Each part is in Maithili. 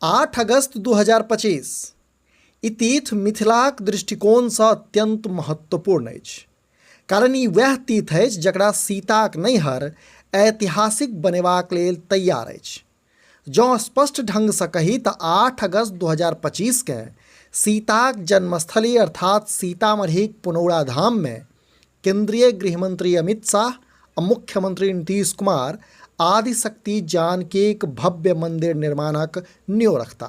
8 अगस्त 2025 ई तिथि मिथिलाक दृष्टिकोणसँ अत्यन्त महत्वपूर्ण अछि, कारण ई वएह तिथि अछि जकरा सीताक नैहर ऐतिहासिक बनेबाक लेल तैयार अछि। जँ स्पष्ट ढंगसँ कही तऽ 8 अगस्त 2025 केँ सीताक जन्मस्थली अर्थात सीतामढ़ीक पुनौरा धाममे केंद्रीय गृहमंत्री अमित शाह आ मुख्यमंत्री नीतीश कुमार आदिशक्ति जानकीक भव्य मंदिर निर्माणक न्यों रखता।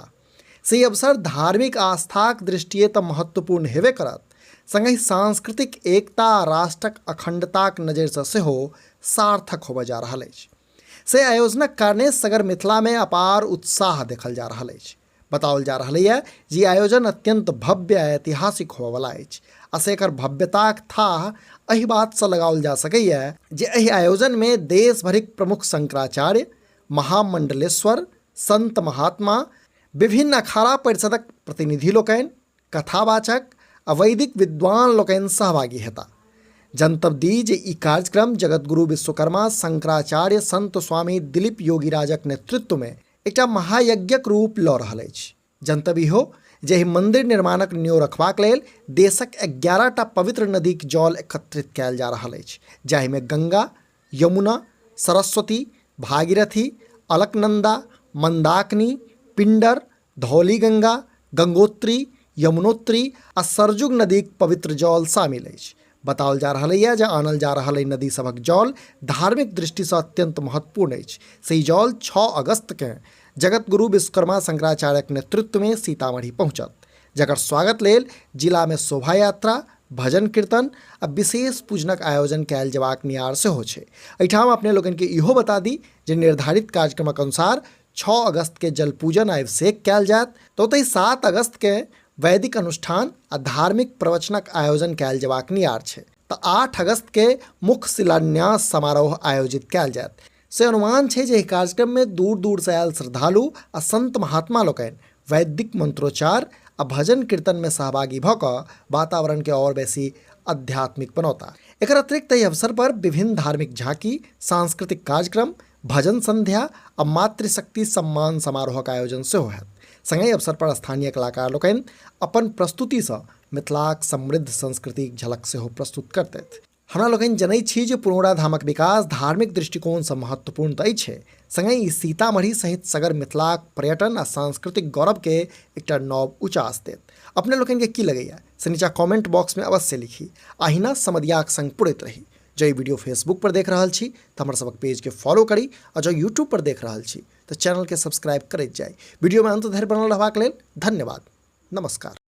से ई अवसर धार्मिक आस्थाक दृष्टिये तऽ महत्वपूर्ण हेबे करत, संगहि सांस्कृतिक एकता आ राष्ट्रक अखंडताक नजरिसँ सेहो सार्थक होबय जा रहल अछि। से आयोजनक कारणे सगर मिथिलामे अपार उत्साह देखल जा रहल अछि। बताओल जा रहल यऽ जे ई आयोजन अत्यंत भव्य आ ऐतिहासिक होबयवला अछि आ से एकर भव्यताक थाह एहि बातसँ लगाओल जा सकैए जे एहि आयोजनमे देश भरिक प्रमुख शंकराचार्य, महामंडलेश्वर, संत महात्मा, विभिन्न अखाड़ा परिषदक प्रतिनिधि लोकनि, कथावाचक आ वैदिक विद्वान लोकनि सहभागी हेता। जनतब दी जे ई कार्यक्रम जगतगुरु विश्वकर्मा शंकराचार्य संत स्वामी दिलीप योगीराजक नेतृत्वमे एकटा महायज्ञक रूप लऽ रहल अछि। जनतब इहो जे एहि मंदिर निर्माणक न्यों रखबाक लेल देशक 11 टा पवित्र नदीक जल एकत्रित कयल जा रहल अछि, जाहिमे गंगा, यमुना, सरस्वती, भागीरथी, अलकनंदा, मंदाकिनी, पिंडर, धौलीगंगा, गंगोत्री, यमुनोत्री आ सरजुग नदीक पवित्र जल शामिल अछि। बताओल जा रहल यऽ जे आनल जा रहल एहि नदी सभक जल धार्मिक दृष्टिसँ अत्यंत महत्वपूर्ण अछि। से ई जल 6 अगस्तकेँ जगतगुरु विश्वकर्मा शंकराचार्यक नेतृत्वमे सीतामढ़ी पहुँचत, जकर स्वागत लेल जिलामे शोभा यात्रा, भजन कीर्तन आ विशेष पूजनक आयोजन कयल जेबाक नियार सेहो छै। एहिठाम अपने लोकनिकेँ इहो बता दी जे निर्धारित कार्यक्रमक अनुसार 6 अगस्त के जल पूजन आ अभिषेक कयल जायत, तऽ ओतहि 7 अगस्त के वैदिक अनुष्ठान आ धार्मिक प्रवचनक आयोजन कयल जेबाक नियार छै। तऽ 8 अगस्त के मुख्य शिलान्यास समारोह आयोजित कयल जायत। से अनुमान छै जे एहि कार्यक्रम में दूर दूर से आयल श्रद्धालु आ संत महात्मा लोकनि वैदिक मंत्रोच्चार आ भजन कीर्तन में सहभागी भऽ कऽ वातावरण के और बेसी आध्यात्मिक बनौता। एकर अतिरिक्त एहि अवसर पर विभिन्न धार्मिक झांकी, सांस्कृतिक कार्यक्रम, भजन संध्या आ मातृशक्ति सम्मान समारोहक आयोजन सेहो हैत। संगहि अवसर पर स्थानीय कलाकार लोकनि अपन प्रस्तुतिसँ मिथिलाक समृद्ध संस्कृतिक झलक सेहो प्रस्तुत करतथि। हमरा लोकनि जनैत छी जे पुनौरा धामक विकास धार्मिक दृष्टिकोणसँ महत्वपूर्ण तऽ अछि, संगहि ई सीतामढ़ी सहित सगर मिथिलाक पर्यटन आ सांस्कृतिक गौरवके एकटा नव उचास देत। अपने लोकनिके की लगैए से नीचा कमेंट बॉक्समे अवश्य लिखी। अहिना समदियाक संग पुरैत रही। जँ ई वीडियो फेसबुक पर देख रहल छी तऽ हमर सबक पेजके फॉलो करी आ जँ यूट्यूब पर देख रहल छी तऽ चैनलके सब्सक्राइब करैत जाइ। वीडियोमे अंत धरि बनल रहबाक लेल धन्यवाद। नमस्कार।